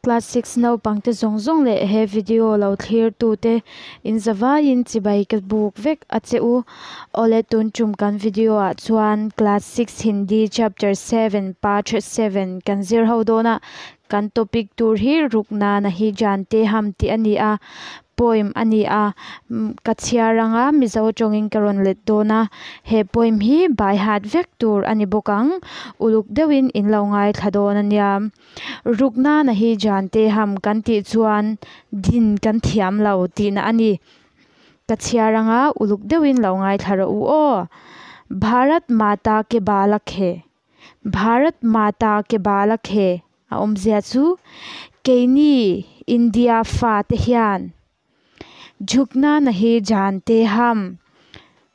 Class 6 naupangte zawng zawng leh he video lo thlir tute in zavaiin chibai ka buk vek a che u. Awle tun tum kan video ah chuan class 6 Hindi chapter 7 part 7 kan zir ho dawn a. Kan topic tur hi rukna nahi jante ham tih a ni a. Poem a ni a, ka chhiar anga Mizo tawngin ka rawn let dawn a, he poem hi by heart vek tur a ni bawk ang, uluk deuhin in lo ngaithla dawn a nia. Rukna nahi jante ham kan tih chuan din kan thiam lo tihna a ni. Ka chhiar anga uluk deuhin lo ngaithla rawh u aw. Bharat Mata ke balak he. Bharat Mata ke balak he a awmzia chu keini India fate hian Jhukna nahi jante ham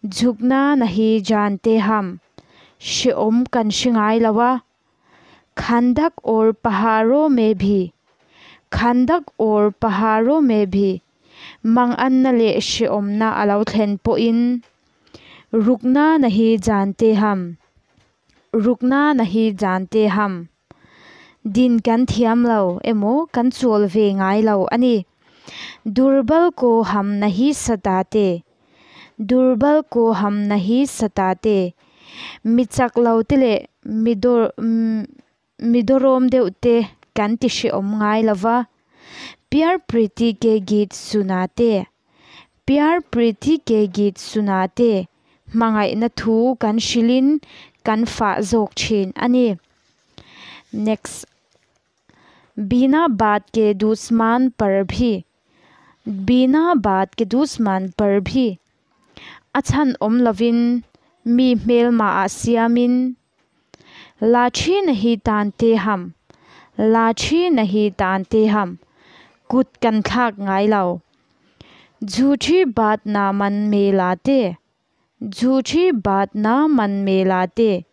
Jhukna nahi jante ham hrehawm kan hre ngai lo a, Khandak aur paharo mein bhi Khandak aur paharo mein bhi manganna leh hrehawmna a lo thlen pawhin Rukna nahi jante ham Rukna nahi jante ham Din kan thiam lo emaw kan chawl ve ngai lo a ni. Durbal ko ham nahi satate Durbal ko ham nahi satate Mi chak lo te leh mi dawr mi dawrawm deuh te kan ti hrehawm ngai lo va. Pyar Preeti ke geet sunate Pyar Preeti ke geet sunate Hmangaihna thu kan hrilhin kan fah zawk thin a ni. Next. Bina baat ke dusman par bhi Bina baat ke dusman par bhi A chhan awm lovin mi hmelma ah siamin Lathi nahi tante ham Lathi nahi tante ham Kut kan thlak ngai lo. Jhuthi baat na man me late Jhuthi baat na man me late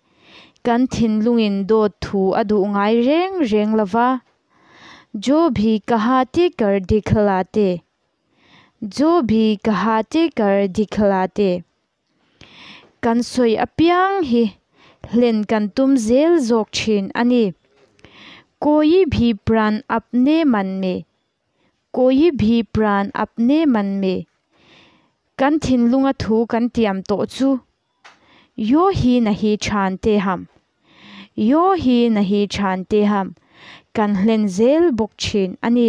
Kan thinlungin dawt thu a duh ngai reng reng lo va. Jo bhi kahate kar dikhlate Jo bhi kahate kar dikhlate Kan sawi apiang hi hlen kan tum zel zawk thin a ni. Koi bhi pran apne man me Koi bhi pran apne man me Kan thinlunga thu kan tiam tawh chu Yo hi nahi chante ham Yo hi nahi chante ham Kan hlen zel bawk thin a ni.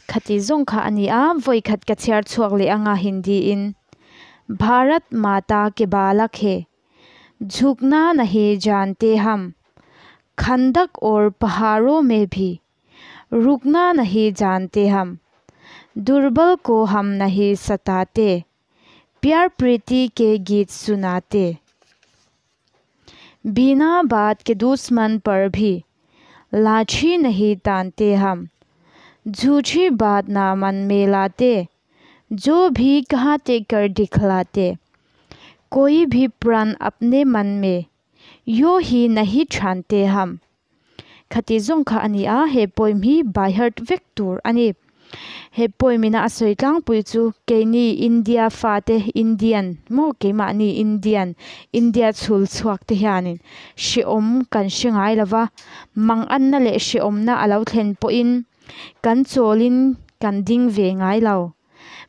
Khati zawng kha a ni a, vawi khat ka chhiar chhuak leh anga Hindi in Bharat Mata ke balak he Jhukna nahi jante ham Khandak aur paharo mein bhi Rukna nahi jante ham Durbal ko ham nahi satate Pyar Preeti ke geet sunate Bina baat ke dusman par bhi Lathi nahi tante ham Jhoothi baat na man mein late Jo bhi kahate kar dikhlate Koi bhi pran apne man mein Yo hi nahi chante ham Khati zawng kha a ni a, he poem hi by heart vek tur a ni. He poem ina a sawi tlangpui chu keini India fate Indian maw keimahni Indian India chhul chhuak te hianin hrehawm kan hre ngai lo va, manganna leh hrehawmna a lo thlen pawhin kan chawlin kan ding ve ngai lo.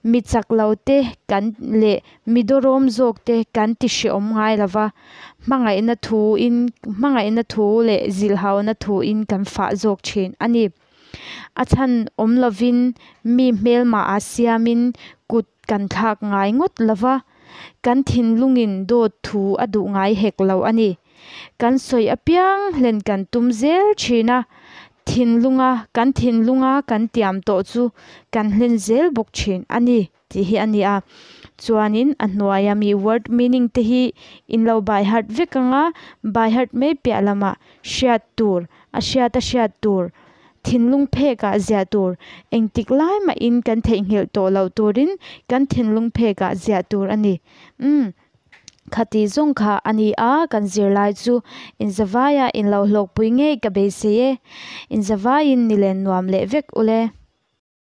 Mi chak lo te kan leh mi dawrawm zawk te kan ti hrehawm ngai lo va, hmangaihna thu in hmangaihna thu leh zilhhauna thu in kan fah zawk thin a ni. A chhan awm lovin mi hmelmah ah siamin kut kan thlak ngai ngawt lo va, kan thinlungin dawt thu a duh ngai hek lo a ni. Kan sawi apiang hlen kan tum zel thin a, thinlunga kan thinlunga kan tiam tawh chu kan hlen zel bawk thin a ni tih hi a ni a. Chuanin a hnuaia mi word meaning te hi in lo by heart vek anga by heart mai piah lamah hriat tur a hriat a hriat tur thinlung phek ah ziah tur engtik lai mahin kan theihnghilh tawh loh turin kan thinlung phek ah ziah tur a ni umm. Khati zawng kha a ni a, kan zirlai chu inzavaia inlo hlawkpui ngei ka beisei e. Inzavaiin nilen nuam leh vek ule.